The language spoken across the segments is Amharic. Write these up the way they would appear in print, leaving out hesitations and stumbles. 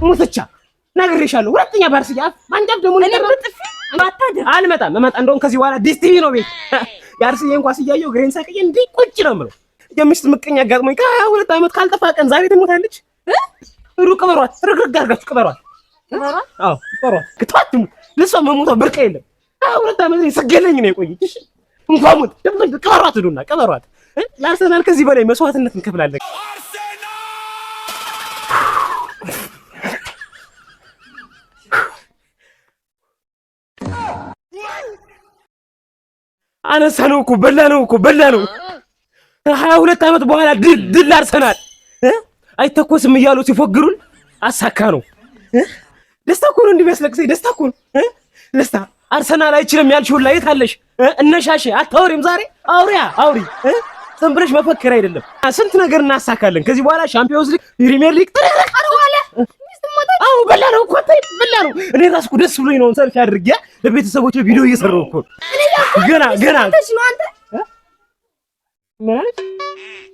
ሙትቻ ነግሬሻለሁ። ሁለተኛ ባርስዬ አፍ ባንጫፍ ደግሞ አልመጣም። እመጣ እንደውም ከዚህ በኋላ ዲስቲቪ ነው ቤት የአርስዬን ኳስ እያየሁ እግሬን ሳቅዬ እንዲህ ቁጭ ነው የምለው። የምሽት ምቀኛ አጋጥሞኝ ከ22 ዓመት ካልጠፋ ቀን ዛሬ ትሞታለች። ሩቅ ቅበሯት፣ ርግርግ አድርጋችሁ ቅበሯት። አዎ ቅበሯት። ክትባት ለእሷ መሞቷ ብርቅ የለም። 22 ዓመት ስገለኝ ነው የቆየች። እሺ እንኳን ሞት ደግሞ ቅበሯት፣ ሂዱና ቅበሯት። ለአርሰናል ከዚህ በላይ መስዋዕትነት እንከፍላለን። አነሳ ነው እኮ በላ ነው እኮ በላ ነው። ከ22 ዓመት በኋላ ድል ድል አርሰናል አይተኮስም እያሉ ሲፎግሩን አሳካ ነው። ደስታ እኮ ነው እንደሚያስለቅሰኝ ደስታ እኮ ነው። ደስታ አርሰናል አይችልም ያልሽውን ላይ የት አለሽ? እነሻሽ አታወሪም ዛሬ አውሪያ አውሪ። ዝም ብለሽ መፈክር አይደለም። ስንት ነገር እናሳካለን ከዚህ በኋላ ሻምፒዮንስ ሊግ፣ ፕሪሚየር ሊግ። አዎ በላ ነው እኮ በላ ነው። እኔ ራሱ እኮ ደስ ብሎኝ ነው ሰልፍ አድርጌ ለቤተሰቦች ቪዲዮ እየሰራሁ እኮ ገና ገና ምን አለች?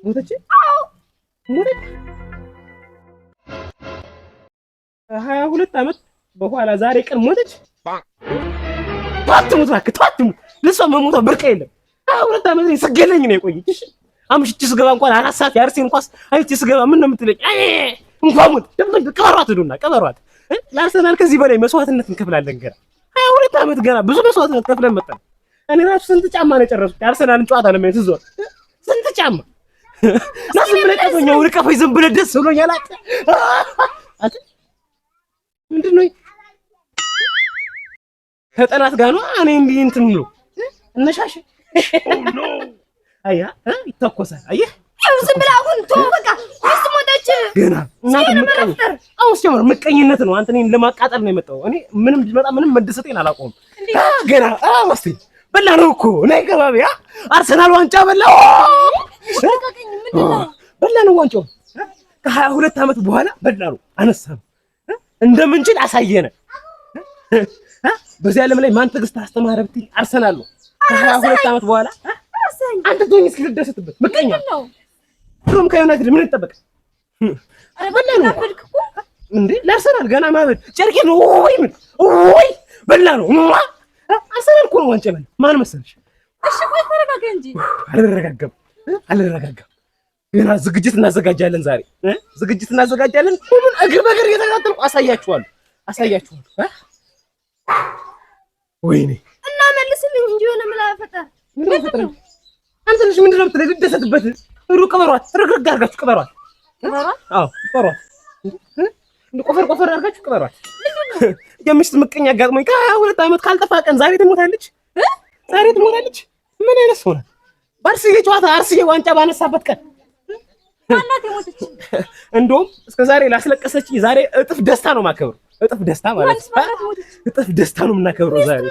ሞተች? አዎ ሞተች። 22 ዓመት በኋላ ዛሬ ቀን ሞተች። አትሙት እባክህ አትሙት። ለእሷ መሞቷ ብርቅ የለም። 22 ዓመት ስገለኝ ነው የቆየች። እሺ አምሽቼ ስገባ እንኳን 4 ሰዓት የአርሴን ኳስ አይቼ ስገባ ምን ነው የምትለኝ? እንኳን ሞት ቅበሯት፣ ሂዱና ቅበሯት። ለአርሰናል ከዚህ በላይ መስዋዕትነት እንከፍላለን። ገና 22 ዓመት ገና ብዙ መስዋዕትነት ከፍለን መጣን። እኔ ራሱ ስንት ጫማ ነው የጨረስኩት የአርሰናልን ጨዋታ ለማየት ስዞር ስንት ጫማ እና ዝም ብለህ ቀፈኛ ቀፈኝ ዝም ብለህ ደስ ብሎኛል። አት ምንድን ነው ከጠላት ጋር ነው። እኔ እንዲህ እንትን ብሎ እነሻሽ አያ ይተኮሳል። አየህ ዝም ብለህ አሁን ተው በቃ ሚስት ሞተች። ገና እናንተ ምቀኝ አሁን ሲጀምር ምቀኝነት ነው። አንተ እኔን ለማቃጠል ነው የመጣው። እኔ ምንም ቢመጣ ምንም መደሰቴን አላቆምም። ገና አስቲ በላ ነው እኮ ነይ ገባቢ አርሰናል ዋንጫ በላ በላ ነው ዋንጫው። ከ22 ዓመት በኋላ በላ ነው አነሳ ነው እንደምንችል አሳየነ። በዚህ ዓለም ላይ ማን ትዕግስት አስተማረ ብትይ አርሰናል ነው። ከ22 ዓመት በኋላ አንተ ትሆኝ እስኪ ልደሰትበት ምቀኛ ድሮም ከዩናይትድ ምን ይጠበቅ? በላ ነው እንዴ ለአርሰናል ገና ማበድ ጨርቄ ነው ወይ ምን ወይ በላ ነው አርሰናል እኮ ነው ዋንጫ በላ። ማን መሰለሽ? እሺ ቆይ ተረጋጋ እንጂ። አልረጋጋም አልረጋጋም። ገና ዝግጅት እናዘጋጃለን። ዛሬ ዝግጅት እናዘጋጃለን። ሁሉን እግር በእግር እየተከታተልኩ አሳያችኋለሁ አሳያችኋለሁ። ወይኔ እና መልስልኝ እንጂ የሆነ ምን ፈጠር ምን ፈጠር አንተ ልጅ ምንድን ነው የምትለኝ? ልደሰትበት። ሩቅ ቅበሯት፣ ርግርግ አድርጋችሁ ቅበሯት። አዎ ቅበሯት፣ ቆፈር ቆፈር አድርጋችሁ ቅበሯት። የምሽት ምቀኛ አጋጥሞኝ ከ22 ዓመት ካልጠፋ ቀን ዛሬ ትሞታለች፣ ዛሬ ትሞታለች። ምን አይነት ሰው ናት? በአርስዬ ጨዋታ አርስዬ ዋንጫ ባነሳበት ቀን እንደውም እስከ ዛሬ ላስለቀሰች ዛሬ እጥፍ ደስታ ነው የማከብረው። እጥፍ ደስታ ማለት ነው። እጥፍ ደስታ ነው የምናከብረው ዛሬ።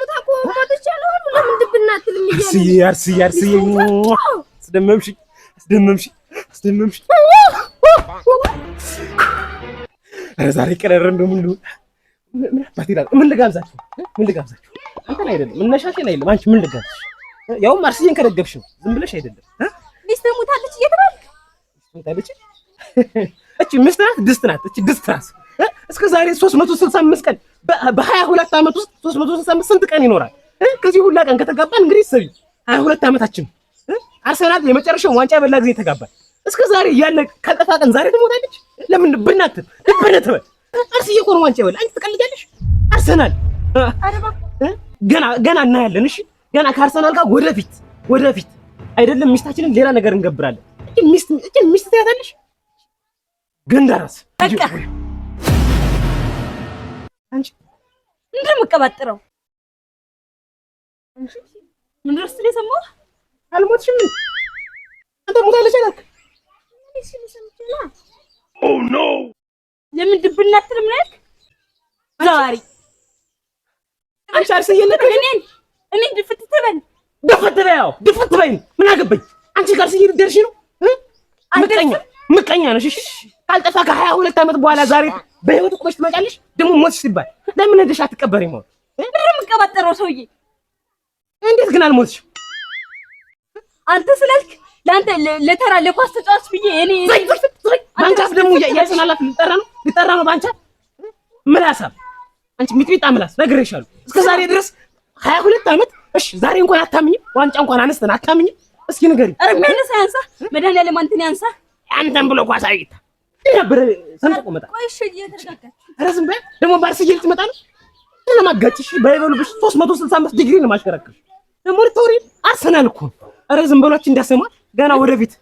አርስዬ አርስዬ አርስዬ አስደመምሽኝ፣ አስደመምሽኝ፣ አስደመምሽኝ። ኧረ ዛሬ ቀረረ እንደው ምን ምን አባት ይላል። ምን ልጋብዛችሁ? ምን ልጋብዛችሁ? አንተን አይደለም እነሻሽን አይደለም አንቺ ምን ልጋብዝሽ? ያውም አርስዬን ከደገፍሽ ነው ዝም ብለሽ አይደለም። ሚስት ሞታለች እየተባልክ ሞታለች። እቺ ሚስት ናት፣ ድስት ናት። እቺ ድስት ናት። እስከ ዛሬ 365 ቀን በ22 ዓመት ውስጥ 365 ስንት ቀን ይኖራል? ከዚህ ሁላ ቀን ከተጋባን እንግዲህ ሰቢ 22 ዓመታችን አርሰናል የመጨረሻው ዋንጫ በላ ጊዜ ተጋባን። እስከ ዛሬ ያለ ካልጠፋ ቀን ዛሬ ትሞታለች። ለምን ብናት ድብነት በል አርስዬ እኮ ነው ዋንጫ ይበላ። አንቺ ትቀልጃለሽ። አርሰናል ገና ገና እናያለን። እሺ ገና ከአርሰናል ጋር ወደፊት ወደፊት አይደለም ሚስታችንን ሌላ ነገር እንገብራለን። ሚስት ሚስት ትያታለሽ። ገንዳራስ በቃ አንቺ ምንድን ነው የምቀባጥረው? ምንድን ነው ስትል የሰማሁህ? አልሞትሽም? አንተ ሞታለች አላልክ? ለምን ድብና አትልም ነው ያልክ? ዛሬ አንቺ አርስዬ እኔን እኔን ድፍት ትበል ድፍት በይ፣ አዎ ድፍት በይ። ምን አገባኝ? አንቺ ጋር አርስዬ ልትደርሺ ነው? ምቀኛ ምቀኛ ነሽ። እሺ ካልጠፋ ከ22 ዓመት በኋላ ዛሬ በህይወት ቆመሽ ትመጫለሽ። ደግሞ ሞትሽ ሲባል ለምን ሄደሽ አትቀበሪም? አሁን ምንድን ነው የምቀባጠረው ሰውዬ? እንዴት ግን አልሞትሽም? አንተ ስላልክ ለአንተ ለተራ ለኳስ ተጫዋች ብዬ እኔ ባንቻስ ደግሞ የአርሰናል አፍ ሊጠራ ነው ሊጠራ ነው። ባንቻ ምላሳም አንቺ ሚጥሚጣ ምላስ ነግሬሻለሁ። እስከ ዛሬ ድረስ 22 ዓመት። እሺ ዛሬ እንኳን አታምኝም፣ ዋንጫ እንኳን አነስተን አታምኝም። እስኪ ንገሪኝ። ኧረ የሚያነሳ ያንሳ፣ መድኃኒዓለም አንተን ያንሳ። አንተን ብሎ ኳስ አይታ ነበረ ሰንጥቆ መጣ። ቆይ እሺ፣ እየተረጋጋችሁ። ኧረ ዝም በይ። ደግሞ ባርስዬ ልትመጣ ነው ለማጋጭሽ ባይበሉብሽ 365 ዲግሪ ነው ማሽከረክርሽ። ደግሞ ልታወሪ አርሰናል እኮ። ኧረ ዝም በሏችሁ እንዳሰማ ገና ወደፊት።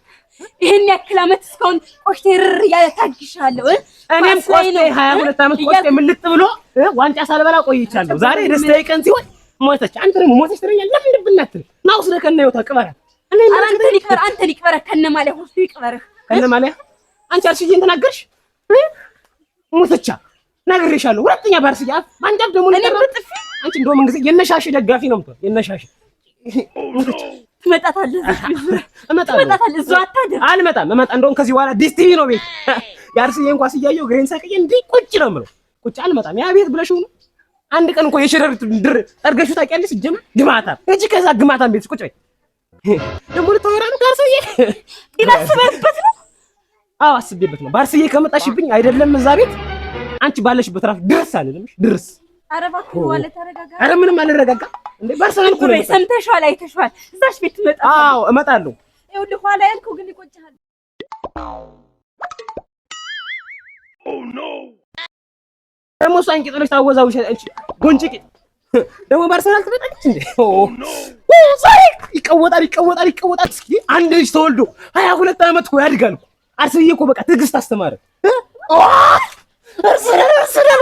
ይሄን ያክል ዓመት እስካሁን ቆሽቴ ርር እያለ ታግሻለሁ። እኔም ቆሽቴ 22 ዓመት ቆሽቴ ምልጥ ብሎ ዋንጫ ሳልበላ ቆይቻለሁ። ዛሬ ደስታዬ ቀን ሲሆን ሞተች። አንተ ደግሞ ሞተች ትለኛለህ። ለምን ድብናትል ና ወስደህ ከነ ህይወቷ ቅበራት። አንተን ይቅበር፣ አንተን ይቅበርህ፣ ከነ ማሊያ ወስዶ ይቅበርህ። ከነ ማሊያ አንቺ አልሽዬን ተናገርሽ። ሞተቻ ነግሬሻለሁ። ሁለተኛ ባርስዬ አፍ ባንጫፍ ደግሞ እኔ በጥፊ። አንቺ እንደውም ምን ጊዜ የነሻሽ ደጋፊ ነው የምትሆን የነሻሽ። ትመጣታለህ፣ እመጣለሁ፣ ትመጣታለህ። እዛው አታድር። አልመጣም። እመጣ እንደውም ከዚህ በኋላ ዲስቲቪ ነው ቤት። የአርስዬ እንኳን ሲያየው እግሬን ሰቅዬ እንዲህ ቁጭ ነው የምለው። ቁጭ አልመጣም። ያ ቤት ብለሽው ነው። አንድ ቀን እንኳን የሸረሪት ድር ጠርገሽው ታውቂያለሽ? ሲጀመር ግማታም እጂ ከዛ ግማታም ቤት ቁጭ በይ። ደግሞ ልታወራ ነው ከአርስዬ። ግን አስበህበት ነው? አዎ አስቤበት ነው። ባርስዬ ከመጣሽብኝ አይደለም እዛ ቤት አንቺ ባለሽበት እራሱ ድርስ አልልምሽ ድርስ። ኧረ እባክህ ዋለ ተረጋጋ። ኧረ ምንም አልረጋጋም እንዴ ባርሰናል እኮ ነው። ሰምተሽዋል፣ አይተሽዋል። እዛሽ ቤት ትመጣለህ። አዎ እመጣለሁ። ይኸውልህ ኋላ ያልከው ግን ይቆጭሃል። ደግሞ እሷን ቂጥ ብለሽ ታወዛውሻለሽ። አንቺ ጎንጭ ቂጥ ደግሞ ባርሰናል ትመጣለች እንዴ? ኦ ዛሬ ይቀወጣል፣ ይቀወጣል፣ ይቀወጣል። እስኪ አንድ ልጅ ተወልዶ 22 ዓመት እኮ ያድጋል እኮ። አርስዬ እኮ በቃ ትዕግስት አስተማረ። አርሰናል አርሰናል።